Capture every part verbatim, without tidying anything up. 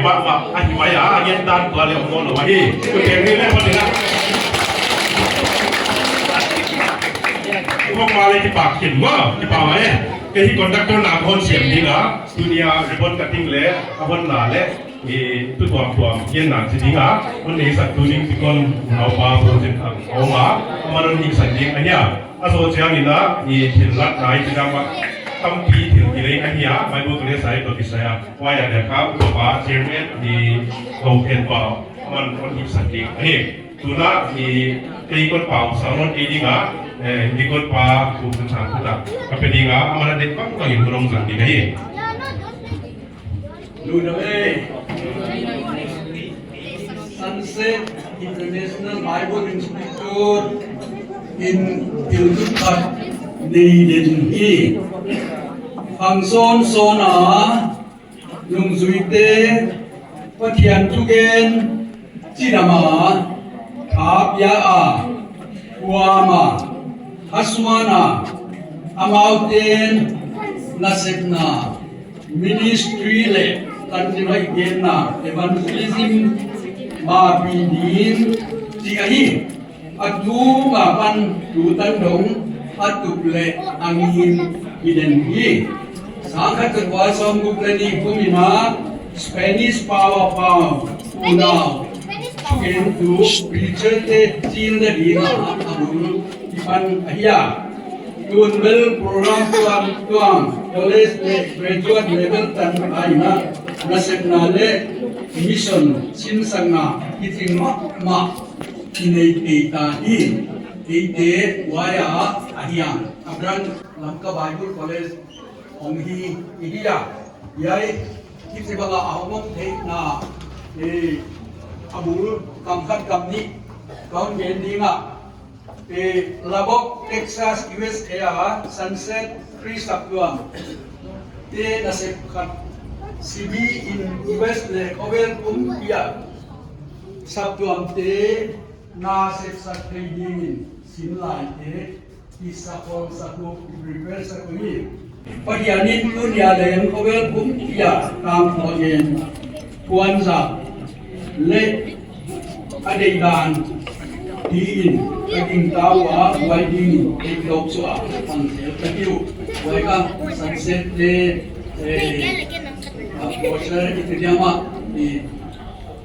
Mah mah, a hi mai a, a gen dan tua leh om nawn lou ahi. Kipahhuai leh pha ding a. Kong ma leh kipak khin ua, kipak mai e. Kei hi conductor na kon siam ding a, tuni a ribbon cutting leh, a honna leh, i tu tuamtuam, gen na chi ding a, hon nei sak tu ding ti kon, nau pa bu jin ang, au ma, a ma non hi sak ding a hia. A so chiang in a, i thil lat nai chi dang ma, tampi thil ki lei a hia, Bible College ai to ki sa ya. Huai a dia kha, upa chairman ni Gau Khen Pau, man kon hih sak ding ahi. Tuna ni kei kon pau sa ron ei ding a, eh, ni kon pa ku san san kuta. Ka pe ding a, amana dek pang pang in kurong san ding ahi. Lu da ei. Sunset International Bible Institute in thil lut khat nei den hi. Khang sawn sawn a, nungzuite, Pathian thugen chidam a, thapia a, kuam a, hasuan a, amauten nasepna, ministry leh tanchihoih genna, evangelism, mapi ding chi ahi. A tung apan tutan dong a tup leh a ngim hi den hi. Sangkhat zakua sawmguk leh nih kum in a Spanish pau a pau unau thugentu preacher te chilna ding a a bul kipan ahi a. Tun bel program tuamtuam college leh graduate level tan a in a nasepna leh mission sinsakna hi ching mahmah i nei kei ta hi. Eite huai a ahi a, Abraham Lamka Bible College hong hi i hi a. Hiai hichibang a hong om theihna, eh, a bul kam khat kam nih ka hon gen ding a. Eh, Lubbock, Texas, U S A a Sunset Free Saptuam te nasep khat sibi in U S leh khovel pumpi a saptuam te nasep sak thei ding in sinlai te i saptuam sak uh, i prepare sak uh hi. Pathian in tuni a leng khovel pumpi a tangthu a gen puanzak leh a deihdan hi in ka gingta ua, huai ding in ei lawk sua pang zel ka hi uh. Huai ka Sunset te, eh, a poster i te diam a, i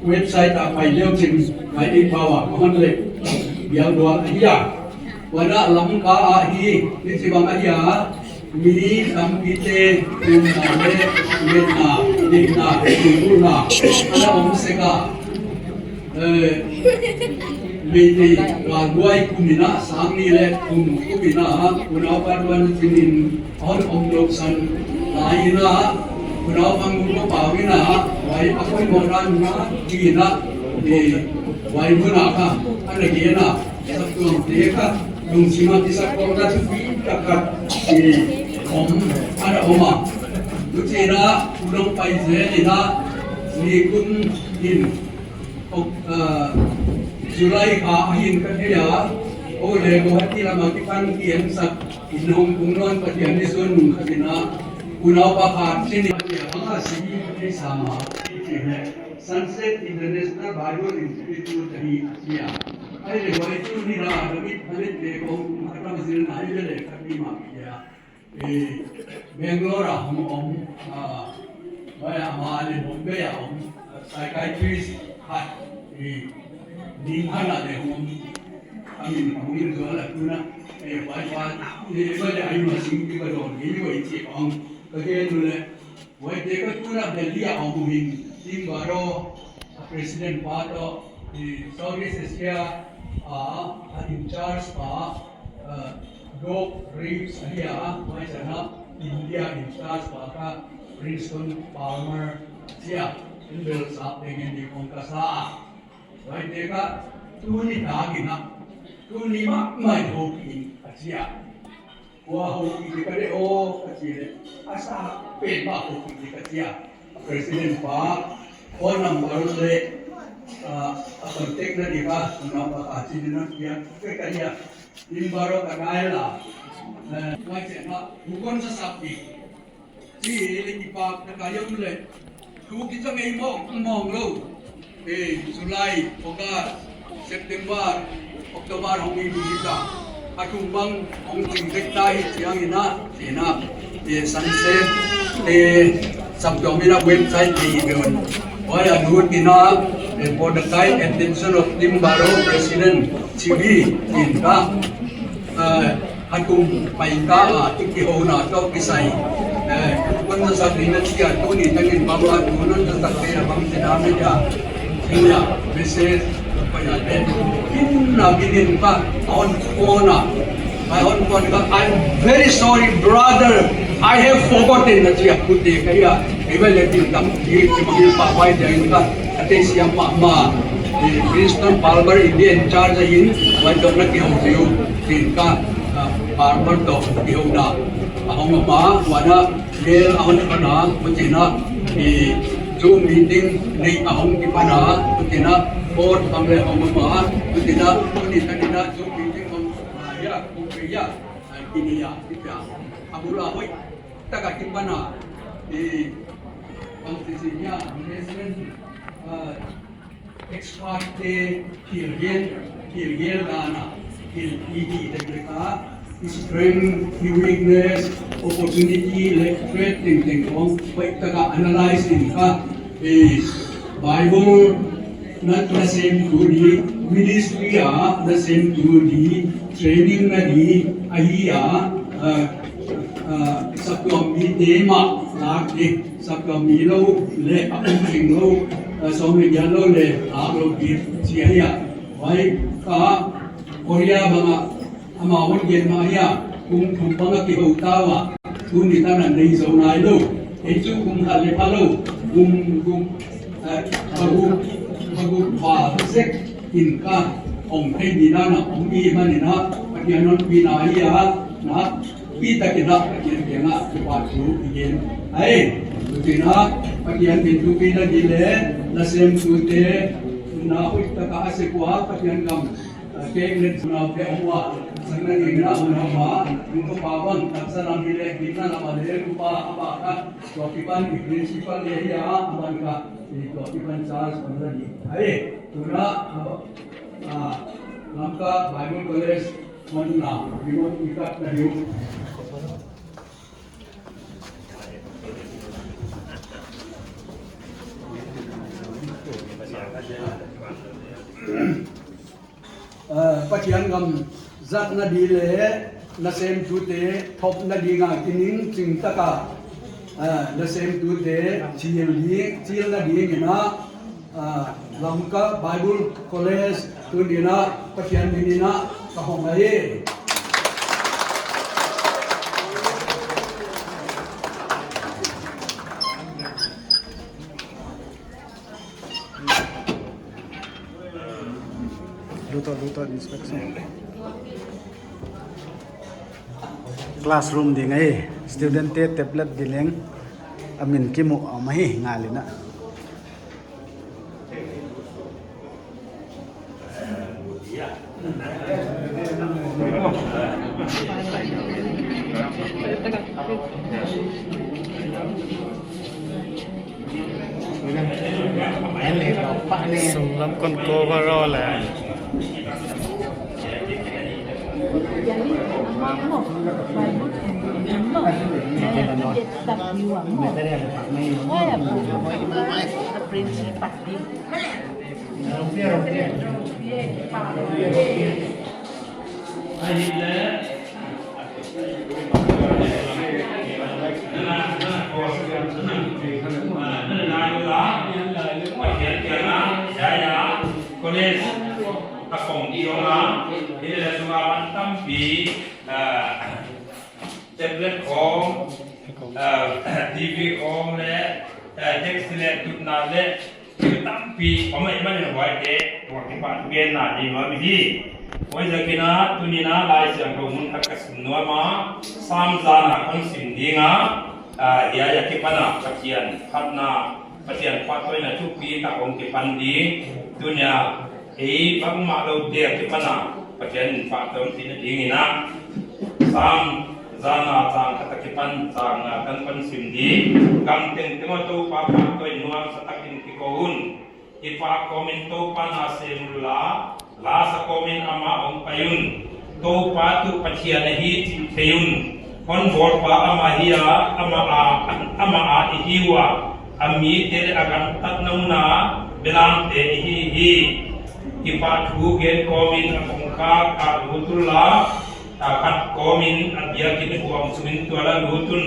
website a pai leu chin, huai ei pau a ka hon leh bial dual ahi a. Huan a Lamka ah hi, hichibang ahi a, mi tampite umna leh metna, deihna, sungkulna ana om sek a. Eh, Meitei galhuai kum in a, sang nih leh kum kum in a, unau pa Duan Chin in hon om lou san lai in a, unau Mangmung Pau in a, huai a poimoh dan in a, ti in a, eh, huai mun a kha ana gen a. Saptuamte kha lungsim a kisakkhawmna thupi tak khat, eh, om ana om a. Huchiin a, unau pai zel in a, nikum in, Ok, ah, July kha ahin ka thei a, o le Guwahati lam a kipan ki en sak, i nung kung non Pathian ni sun nung kha tina, unau pakhat chini Pathian a si ki thei sama, ki thei le, Sunset International Bible Institute ahi a chi a. Ai le huai chu ni ra, David Halit le kong khatam zil na ai le le khat ni ma ki a. Eh, Bangalore a hong om, ah, huai a ama leh Bombay a om, ah, psychiatrist khat, eh, ning khat a leh hong om, a min, a min zual a tuna, eh, huai pa, eh, huai leh ai ma sing ki ba don, eh, huai chi ong, ka gen leh, huaite kha tuna Delhi a om uh in, Tim Barrow, a President pa toh, eh, Southeast Asia, ah, a in charge pa, ah, Doc Reeves ahi a, huai chan a India in charge pa kha Princeton Palmer chia, in bel sap tengin di kong ka sa a. Huaite kha tuni tak in a, tuni mahmah in houpih in a chi a. Kua houpih di ka deih aw ka chi leh, a sa pen mah houpih di ka chi a. President pa, phone number leh, ah, a contact na di ka, phone number ka chi di na kia, ke ka dia. Tim Barrow ka ngai la. Eh, ngai che na, bu kon sa sap di. Chi leh kipak na ka yom leh. Thu kichang ei mawk, mawk lou. Eh, July, August, September, October hong hi di ta. A thum bang hong ching dek ta hi chiang in a, chi in a. Eh, Sunset, eh, saptuam in a website te i don. Huai a lut in a, eh, for the kind attention of Team Baro President, chi in ka. Eh, a kum pai ta a, i kihouna toh kisai. Eh, kon na sa ding na chia, tuni tan in bang a, tu non sa tak te na bang te na me ja. Sing ya, message, pa ya te. In na binin pa, on phone a. I on phone ka, "I'm very sorry, brother. I have forgotten," na chia, kute ka ya. Iba le tin tam, i, i mangi pa pai ja in ka. Ate siam mahmah. Eh, Princeton Palmer in in charge in, huai toh na kihou diu. Tin ka, ah, Palmer toh kihouna. A hong mah, huan a, mail a hon pan a, huchiin a, eh, Zoom meeting nei a hong kipan a, huchiin a, board bang le hong mah, huchiin a, tuni tan in a, Zoom meeting hong, ah, ya, hong pe ya, ah, kini ya, kita. A bul a hoih tak a kipan a, eh, bang si si ya, management, ah, expert te thilhih, thilhih dan a, thil i hih dek dek a, strength, weakness, opportunity, leh threat tengteng khong, hoih tak a analyze in ka, eh, Bible na, na semtu di, ministry a na semtu di, training na di, ahi a, ah, ah, saptuam mite mah lak di. Saptuam mi lou leh a kum teng lou, eh, sawm leh giat lou leh a lou di chia hia. Huai ka Korea bang a amau hon gen mah hia, kum thum bang a kihou ta ua, tuni tan a nei zou nai lou. Ei chu kum khat leh pha lou, kum, kum, eh, pha guk, pha guk pha sek in ka hong thei di dan a hong i man in a, Pathian hon pi na hia, na, pi tak in a, Pathian kiang a, kipahthu i gen. Ai, huchiin a, Pathian min thupina di leh, na semtute, na hoih tak a sek ua, Pathian gam, eh, kek leh naute hong ua, sang na ding na hong ua, hong ko pa bang, tak sa lam hi leh, ding na lam a leh, ko pa, a pa ka, tua kipan i principal leh hia, a ban ka, i tua kipan charge, a ban di. Ai, tu na, a ba, ah, Lamka Bible College, Hon na, remote i kat na diu. Eh, Pathian gam zatna di leh, na semtute thopna ding a kining ching tak a, eh, na semtute chil di, chilna ding in a, Ah, Lamka Bible College tuni in a Pathian min in a ka hong ahi. Luta, luta, inspection. Classroom ding ahi, student te tablet di leng, a min kimu a om ahi, ngal in a. Sunglam kon cover ol e. College a kong i ong a, i le sung a van tampi, ah, tablet khong, ah, T V khong leh, ah, desk leh tutna leh, thil tampi om ahihman in huaite, tua kipan genna di nuam hi. Huaiziakin a, tuni in a Laisiangthou mun khat ka sim nuam a, Sam zan a kon sim ding a, ah, hiai a kipan a Pathian phatna, Pathian phattuahna thupi tak hong kipan ding, tuni a, ei bangmah loute a kipan a, Pathian in phattuah chihna ding in a, Sam Zan a chang khat akipan chang nga tan pan sim di. Gam tengteng ah Toupa pahtawi nuamsa takin kikou un. I pahkawmin Toupa na sem unla, lasa kawmin amah hongpai un. Toupa tuh Pathian ahi chih thei un. Hon bawlpa amah hi a, amah a, amah a i hi ua, a mite leh a gamtatna mun a belamte i hi hi. Kipahthu gen kawmin a kongkhak ah lut unla, a khat kawmin a biakin huam sungin tual ah lut un.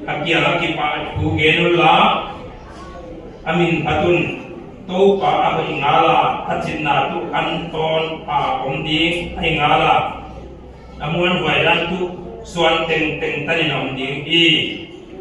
A kiang ah kipahthu gen unla, a min phat un. Toupa a hoih ngal a, a chitna tuh khantawn a om ding ahi ngal a, a muanhuai dan tuh suan tengteng tanin om ding hi.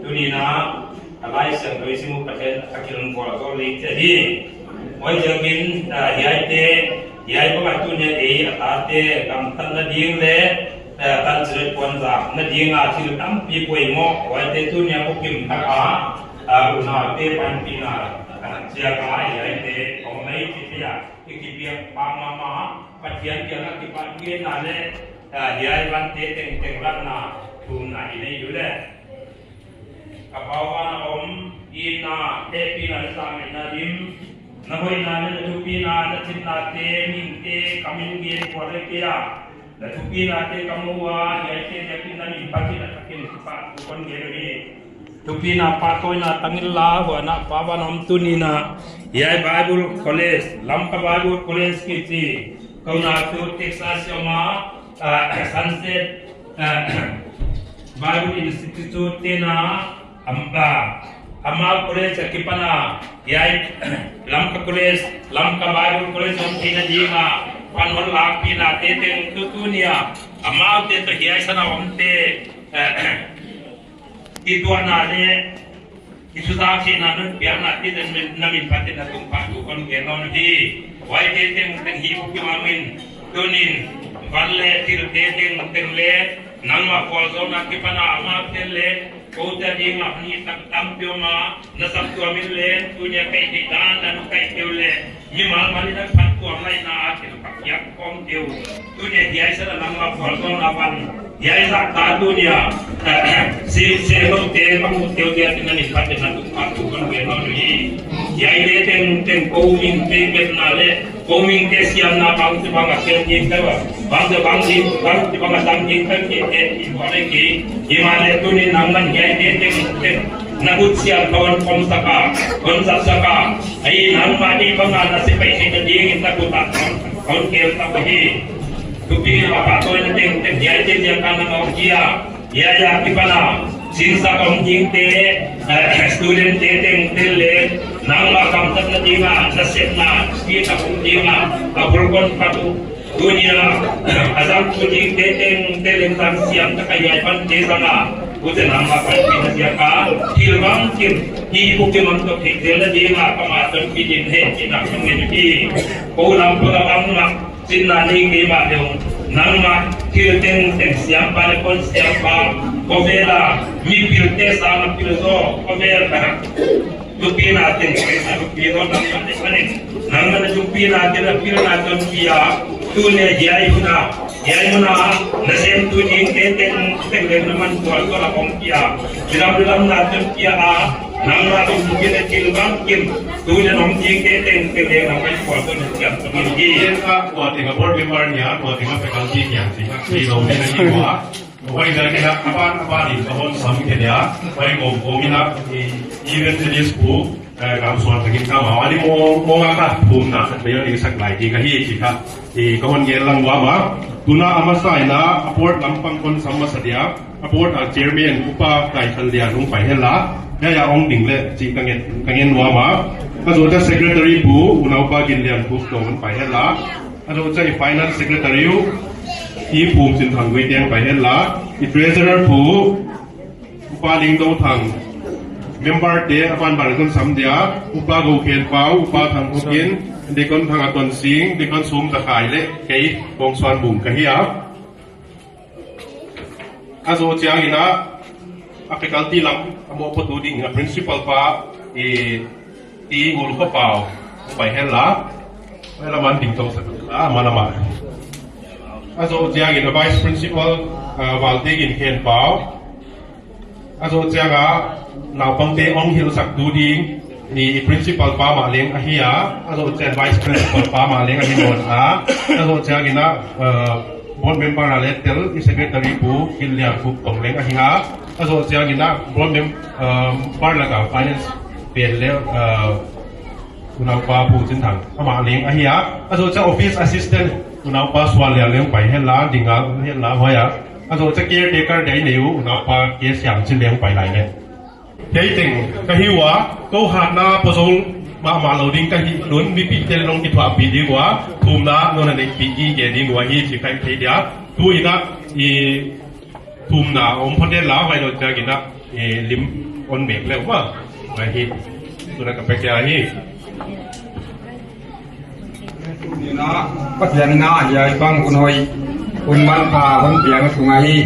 Tuni'n a Laisiangthou i sim uh Pathian a kilawm vualzawl leh chih hi. Huaiziakin, ah, hiaite, hiai bang a tuni'n ei a tate gamtatna ding leh, eh, tan chilai puan zakna ding a thil tampi poimoh, huaite tuni'n a bukim tak a, ah, unaute panpihna, ah, chiang a hiaite hong nei chih hi a, i kipiak pah mahmah, Pathian kiang a kipahthugenna leh, ah, hiai vante tengteng lakna thumna i nei uleh. Ka Pa van a om, i na hehpihna leh zahmetna dim, na hoihna leh na thupina, na chitnate, mihingte ka min gen kual leh kei a, na thupinate ka mu ua, hiaite diakin na min phatin a takin kipahthu kon gen uhi. Thupina pahtawina tang inla, huan a Pa van a om tuni'n a, hiai Bible College, Lamka Bible College kichi, kou na tuh Texas i om a, ah, Sunset, ah, Bible Institute te'n a, am, ah, amau college akipan a, hiai, Lamka College, Lamka Bible College hong theihna ding a, pan hon lakpihna te teng tuh tuni'n a, amaute toh hiai san a omte, eh, i tuahna leh, i susak chihna nun piakna te teng min, na min phatin a tung pah tu kon gen nawn uhi. Huaite tengteng hi bukim a min, tuni'n, van leh thilte tengteng leh, nangmah vualzawlna kipan a amaute leh, koute ding a ni tak tampi om a, na saptuam in leh, tuni'n a kaih theih dan, na nu kaih teu leh, mimal mal in a phattuam laina a thil pakhiak khawm teu. Tuni'n a hiai san a nangmah vualzawlna van, hiai zahtak tuni'n a, si, si lo te, bang teu te, a tin a min phatin a tung pah tu kon gen nawn uhi. Hiaite tengteng kou mihingte bepna leh, kou mihingte siamna bangchibang a siam ding teu a, bangchibang ding, bangchibang a siam ding teu chihte i buaileh kei. Himahleh tuni'n nangman hiaite tengteng na khut siangthou hon khawmsak a, hon zatsak a, ei nangmah di bang a na sepaih theihna dingin na khut a hon, hon khelsak uhi. Thupina pahtawina tengteng hiaite diak a na hong pia. Hiai a kipan a, sinsak om dingte, eh, student te tengteng leh, nangmah gamtatna ding a, nasepna, speech a om ding a, a bul kon pah tu, tuni'n a, a zang tu dingte tengteng leh zang siam tak a hiai vante zang a, huchi'n nangmah panpihna ziak a, thil bangkim, hi bukim a toh thil na ding a, ka mah tonpih ding ahi chih na hon gen uhi. Kou lam pang a bangmah, chihna nei kei mah leh, nangmah thil tengteng siampa leh kon siampa, khovel a mipilte sang a pil zaw, khovel a thupina tengteng a thupi zaw nangmah leh panin, nangmah na thupina teng a pilna tonpi a, tuni'n a hiai hun a, hiai mun a, na sem tu dingte tengteng leh na man tual tual a hong pia, bilam bilam na tonpi a, nangmah thupina thil bangkim, tuni'n om dingte tengteng leh nangmah kual tuan siam tuan hi. Ka kuate ka board member nia, kuate ka faculty nia, si ka si lo ni na ni wa. Huai ziakin a, a ban, a ban in ka hon sam kei dia, huai kawmkawm in a, i, evangelist pu, eh, kam suan takin ka ma, ani mo, mo nga ka, pum na, ka teo ni sak lai ki ka hi, ki ka, i, ka hon gen lang ua ma, tuna a masa in a, a board lampang kon sam masa dia, a board a chairman, Upa Kaithanlian hong pai hen la, hiai a hong ding leh, chih ka ngen, ka ngen nuam a. A zoh chiang secretary pu, Unaupa Ginlianpup toh hong pai hen la. A zoh chiang i finance secretary u, i Pumchinthang Guite hong pai hen la. I treasurer pu, Upa Lingdothang. Member te, a banban kon sam dia, Upa Gokhenpau, Upa Thangkhokin, Deacon Thangatonsing, Deacon Sumzakhai leh, kei, Kongsuanbung ka hi a. A zoh chiangin a, a faculty lam, a mohpuatu ding, a principal pa, i, i Ngulkhopau, pai hen la, pai la man ding tong sa, a, man la man. A zoh chiangin a vice principal, Ah, Valtekin Khenpau. A zoh chiang a, naupangte hong hilhsaktu ding, i, i principal pa mah leng ahi a, a zoh chiang vice principal pa mah leng ahi nawn a, a zoh chiang in a, uh, board member a leh tel i secretary Pu Kinliankup tong leng ahi a, a zoh chiang in a board mem-, uh, member lak a finance pen leh, uh, unaupa Pu Chinthang amah leng ahi a, a zoh chiang office assistant unaupa Suanlian leng pai henla, ding a henla huai a, a zoh chiang caretaker ding nei uh unaupa K Siamchin leng pai lai leh. Kei teng ka hi ua, kou hatna pawtzou mahmah lou ding ka hih un, mipite leng kithuahpih ding ua, thumna non a neihpih i gen ding ua hi chih ka hih thei dia. Tu in a, i thumna om phot henla, huai zoh chiang in a, i lim hon mek leh ua. Huai hi, tu in a ka pe kia hi. Pathian in a hiai bang hun hoih, hun manpha hon piak sung ahi.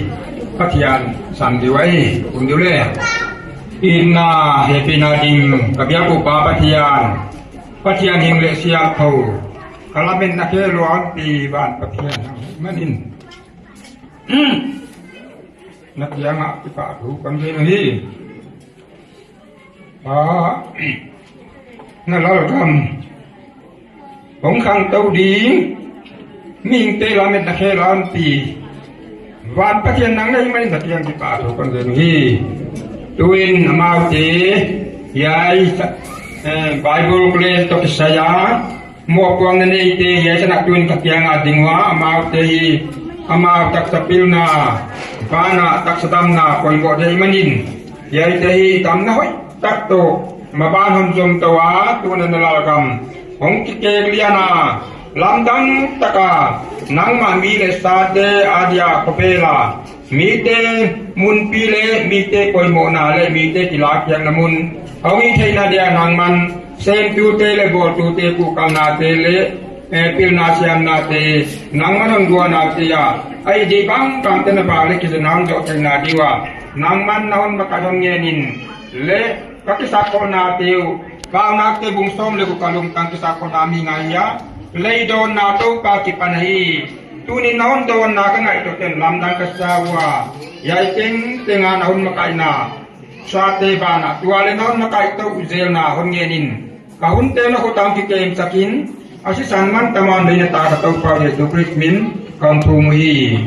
Pathian san diu ahi, hun diu leh. In a hehpihna ding ka biak uh Pa Pathian, Pathian hing leh siangthou, ka lametna khelh uh a hon pi van Pathian manin, na kiang ah kipahthu kon gen uhi. Pa, na lalgam hong khangtou ding, mihingte lametna khelh a hon pi van Pathian nang na hi manin na kiang kipahthu kon gen uhi. Tu in amaute hiai sa-, eh, Bible class toh kisai a mohpuakna neite hiai san a tu in ka kiang a ding ua, amaute hi amau taksa pilna, van a taksa damna poimoh ding manin, hiaite hi damna hoihtak toh maban hon zom tou a, tu in na lalgam hong kikek lian a, lamdang tak a nangmah mi leh sate a dia khovel a mite munpi leh mite poimohna leh mite kilakhiakna mun hong hih theihna dia nangman semtute leh bawltute kuhkalnate leh, eh, pilna siamnate nangman hon guan a, tia a hih ding bang bangte na vak leh kizopna hon zoh theihna ding ua nangman na hon makaih hon ngen in, leh ka kisakkholhnate uh, Paunakte bung sawm leh guk a lungtang kisakkholhna mi ngai a, lei dawnna Toupa kipan ahi. Tuni'n na hon dawnna ka ngaihtuah ten lamdang ka sa ua, hiai tengteng a na hon makaihna sate banah tua leh na hon makaih tou zelna hon ngen in, ka hunte na khut ah hong kikemsak in, a sisan mantam a hon deihna ta ka Toupa Jesu Khrist min ka hon thum uhi.